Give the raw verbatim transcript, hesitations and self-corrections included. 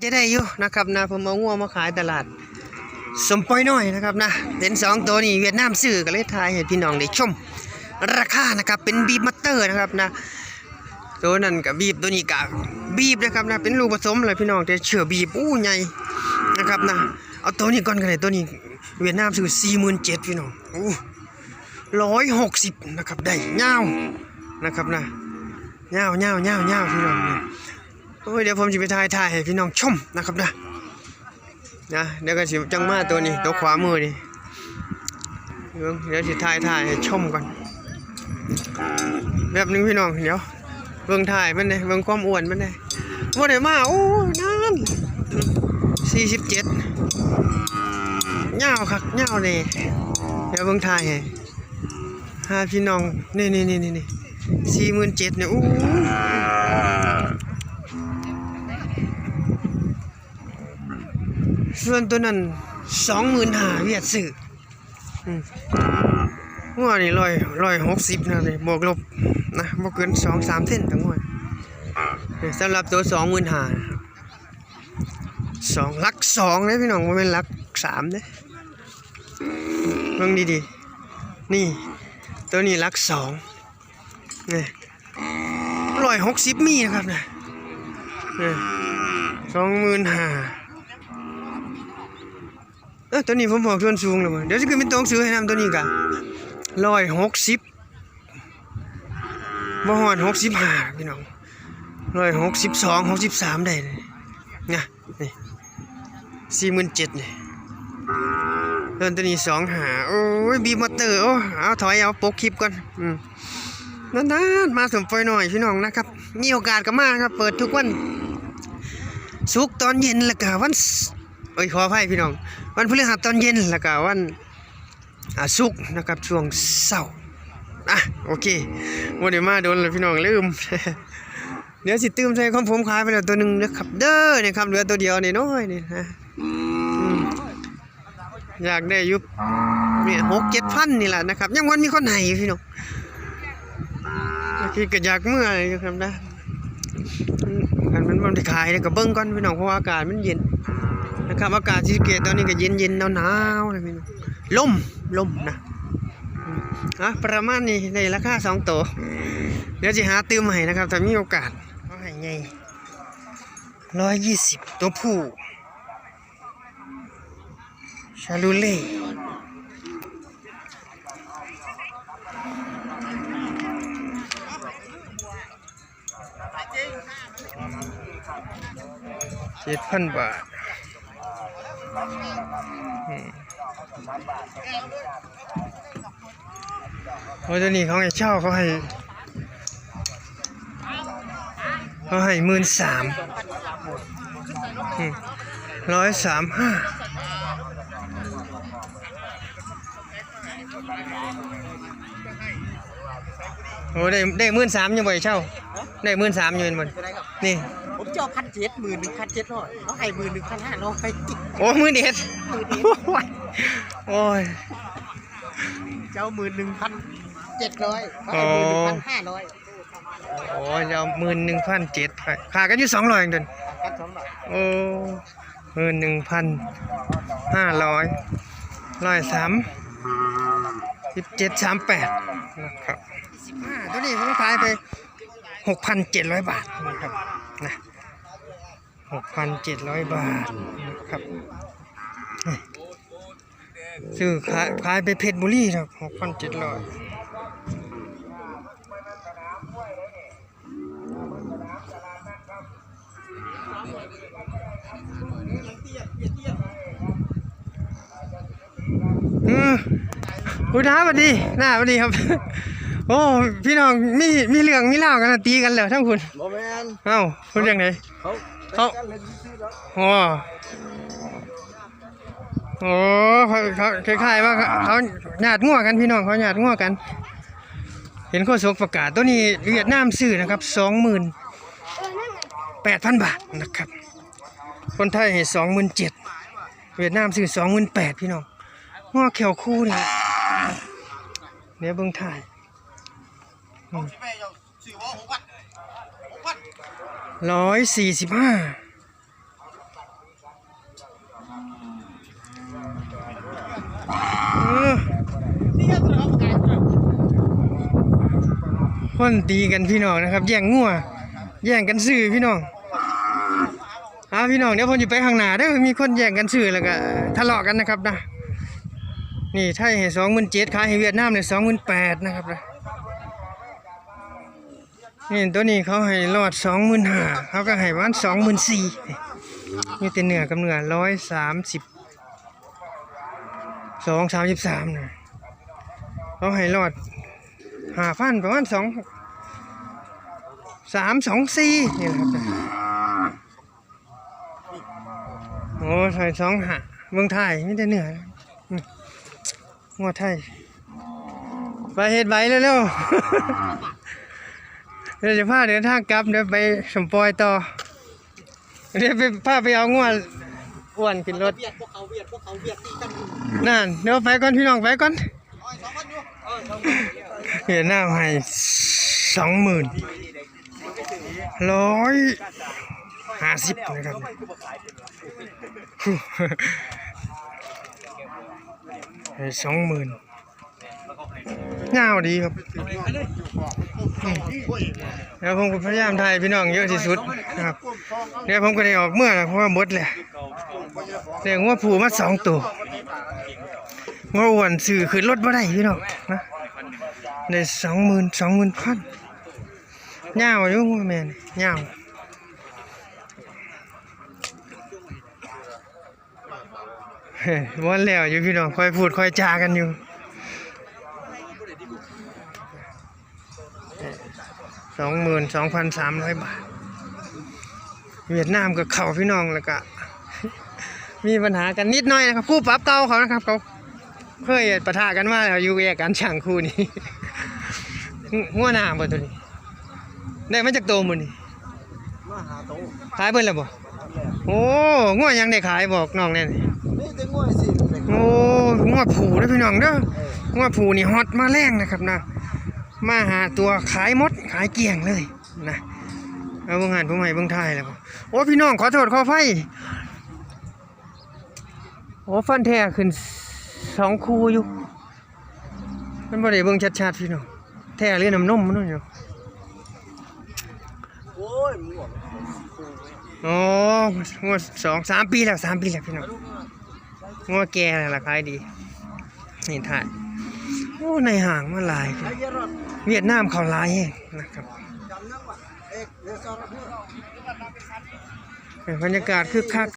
จะได้อยู่นะครับนะ ผมเอางัวมาขายตลาดสมปอยน้อยนะครับนะ เห็นสองตัวนี้เวียดนามซื้อก็เลยถ่ายให้พี่น้องได้ชม ราคานะครับ เป็นบีฟมาสเตอร์นะครับนะ ตัวนั้นกับบีฟ ตัวนี้กับบีฟนะครับนะ เป็นลูกผสมเลยพี่น้อง แต่เชื่อบีฟอู้ใหญ่นะครับนะ เอาตัวนี้ก่อนก็ได้ ตัวนี้เวียดนามซื้อสี่หมื่นเจ็ดพี่น้อง โอ้ ร้อยหกสิบนะครับ ได้ยาวนะครับนะ ยาวยาวยาวยาวพี่น้องนะ โอ้ย เดี๋ยวผมจะไปถ่ายถ่ายให้พี่น้องชมนะครับนะ นะ เดี๋ยวก็สิจังมาตัวนี้ ตัวขวามือนี่ เบิ่ง เดี๋ยวสิถ่ายถ่ายให้ชมก่อน แบบหนึ่งพี่น้อง เดี๋ยว เบิ่งถ่ายมันเด้ เบิ่งความอ้วนมันเด้ บ่ได้มา โอ้ นาน สี่สิบเจ็ด ยาวคัก ยาวแน่ เดี๋ยวเบิ่งถ่ายให้ หาพี่น้อง นี่นี่นี่นี่นี่ สี่หมื่นเจ็ดเนี่ย อู้ ส่วนตัวนั้น สองหมื่นห้า เวียดซื้อ อืม งัวนี่ร้อย ร้อยหกสิบนะนี่ บวกลบนะ บ่เกินสองสามเซนต่องัว นี่สำหรับตัวสองหมื่นห้า สอง หลักสองเด้พี่น้อง บ่แม่นหลักสามเด้ เบิ่งดีๆ นี่ ตัวนี้หลักสอง นี่ ร้อยหกสิบ มีนะครับนะ นี่ สองหมื่นห้า เอ้อ ตัวนี้ผมบอกส่วนสูงแล้วเว้ย เดี๋ยวสิขึ้นเป็นตัวหนังสือให้นำ ตัวนี้กะ ร้อยหกสิบ บ่ฮอด หกสิบห้า พี่น้อง ร้อยหกสิบสอง หกสิบสาม ได้เลยนะ นี่ สี่หมื่นเจ็ด นี่ เริ่มตัวนี้ สองห้า โอ้ย บีบมอเตอร์ โอ้ เอาถอย เอาปกคลิปก่อน อืม นานๆ มาสมปอยน้อยพี่น้องนะครับ มีโอกาสก็มาครับ เปิดทุกวันศุกร์ตอนเย็น แล้วก็วัน เอ้ย ขออภัยพี่น้อง วันพฤหัสตอนเย็น แล้วก็วัน อ่า ศุกร์นะครับ ช่วงเช้า อ่ะ โอเค บ่ได้มาโดนแล้วพี่น้อง ลืม เดี๋ยวสิตื่มใส่ของผมขายไปแล้วตัวหนึ่งนะครับ เด้อ นี่ครับ เหลือตัวเดียวน้อยๆ นี่นะ อืม อยากได้อยู่ เนี่ย หกเจ็ดพัน นี่แหละนะครับ ยังวันมีคนให้อยู่พี่น้อง บางทีก็อยากเมื่ออยู่ครับนะ อืม คันมันบ่ได้ขายเนี่ยก็เบิ่งก่อนพี่น้อง เพราะว่าอากาศมันเย็นนะครับ อากาศศรีสะเกษตอนนี้ก็เย็นๆ หนาวๆ นะพี่น้อง ลม ลมนะ อืม อ่ะ ประมาณนี้ ได้ราคาสองตัว เดี๋ยวสิหาตื่มให้นะครับ ถ้ามีโอกาส เอาให้ใหญ่ ร้อยยี่สิบ ตัวผู้ ชาลูเล่ เจ็ดพันบาท อืม โอ้ย ตัวนี้ของไอ้เช่าเขาให้ เขาให้ หมื่นสาม อืม ร้อยสามห้า โอ้ ได้ ได้ หมื่นสาม อยู่บ่ไอ้เช่า ได้ หมื่นสาม อยู่บ่นี่ ผมเจ้า พันเจ็ด หมื่นหนึ่งพันเจ็ดร้อย เขาให้ หมื่นหนึ่งพันห้าร้อย โอ้ หมื่นเอ็ด หมื่นเอ็ด โอ้ย เจ้า หมื่นหนึ่งพันเจ็ดร้อย เขาให้ อ๋อ หมื่นหนึ่งพันห้าร้อย โอ้ย เจ้า หมื่นหนึ่งพันเจ็ด ขาดกันอยู่ สองร้อย เองเดิน กันสองร้อย โอ้ หมื่นหนึ่งพันห้าร้อย ร้อยสาม สิบเจ็ด สามแปด นะครับ อ่า ตัวนี้ผมขายไป หกพันเจ็ดร้อยบาทนะครับ นะ หกพันเจ็ดร้อยบาทนะครับ ซื้อขาย ขายไปเพชรบุรีครับ หกพันเจ็ดร้อย อืม คุณน้าสวัสดี น้าสวัสดีครับ โอ้ พี่น้อง มี มีเรื่อง มีราวกันนะ ตีกันแล้วทั้งคุณ บ่แม่น เอ้า คุณยังไง เขา เขา เล่นซื่อๆ แล้ว อ๋อ โอ้ เขา เขา คล้ายๆว่าเขา เขาหยาดงัวกัน พี่น้อง เขาหยาดงัวกัน เห็นโฆษกประกาศ ตัวนี้เวียดนามซื้อนะครับ สองหมื่นแปดพันบาทนะครับ คนไทยให้ สองหมื่นเจ็ด เวียดนามซื้อ สองหมื่นแปด พี่น้อง งัวแข้วคู่นี่แหละ เดี๋ยวเบิ่งถ่าย อืม ร้อยสี่สิบห้า คนตีกันพี่น้องนะครับ แย่งงัว แย่งกันซื้อพี่น้อง เอาพี่น้อง เดี๋ยวผมจะไปข้างหน้าเด้อ มีคนแย่งกันซื้อแล้วก็ทะเลาะกันนะครับนะ นี่ไทยให้สองหมื่นเจ็ด ขายให้เวียดนามเนี่ยสองหมื่นแปดนะครับนะ นี่ตัวนี้เขาให้รอดสองหมื่นห้า เขาก็ให้ประมาณสองหมื่นสี่ มีแต่เนื้อกับเนื้อ ร้อยสามสิบสอง สามสิบสามนะ เขาให้รอดห้าพัน ประมาณสอง สาม สอง สี่ นี่แหละครับ โอ้ใส่สองห้า เมืองไทยมีแต่เนื้ออืมงัวไทย ไปเฮ็ดใบเร็วๆ เดี๋ยวจะพาเดินทางกลับ เดี๋ยวไปสมปอยต่อ เดี๋ยวไปพาไปเอางัวอ้วนขึ้นรถ เวียดพวกเขาเวียดพวกเขาเวียดตีกันอยู่ นั่น เดี๋ยวไปก่อนพี่น้อง ไปก่อน เวียดนามให้สองหมื่นร้อยห้าสิบนะครับ ให้สองหมื่น ยาวดีครับอืมเดี๋ยวผมก็พยายามถ่ายพี่น้องเยอะที่สุดนะครับ เดี๋ยวผมก็ได้ออกเมือแล้ว เพราะว่าหมดแล้ว ได้งัวผู้มาสองตัว งัวอ้วนซื้อขึ้นรถบ่ได้พี่น้องนะ ได้สองหมื่น สองหมื่นพัน ยาวอยู่งัวแม่น ยาว ม้วนแล้วอยู่พี่น้อง ค่อยพูดค่อยจากันอยู่ สองหมื่นสองพันสามร้อยบาท เวียดนามกับเขาพี่น้อง แล้วก็ มีปัญหากันนิดหน่อยนะครับ คู่ปรับเก่าเขานะครับ เขาเคยปะทะกันมาแล้ว อยู่แยกกันช่างคู่นี้ งัวหน้าบ่ตัวนี้ ได้มาจากโตมื้อนี้ มาหาโต ขายเบิดแล้วบ่ โอ้ งัวยังได้ขายบอกน้องแน่นี่ นี่แต่งัวสิ โอ้ งัวผู้เด้อพี่น้องเด้อ งัวผู้นี่ฮอตมาแรงนะครับนะ มาหาตัวขายหมด ขายเกลี้ยงเลยนะ เอาเบิ่งหั่นผมให้เบิ่งท้ายแล้วบ่ โอ้ พี่น้องขอโทษขออภัย โอ้ ฟันแท้ขึ้นสองคู่อยู่ มันบ่ได้เบิ่งชัดๆพี่น้อง แท้หรือน้ำนมมันอยู่ โอ้ย มันบอก อ๋อ งัวสอง สามปีแล้ว สามปีแล้วพี่น้อง งัวแก่แล้วล่ะขายดี นี่ถ่าย โอ้ ในห้างมาหลาย เวียดนามเขาหลายแฮงนะครับ บรรยากาศคึกคัก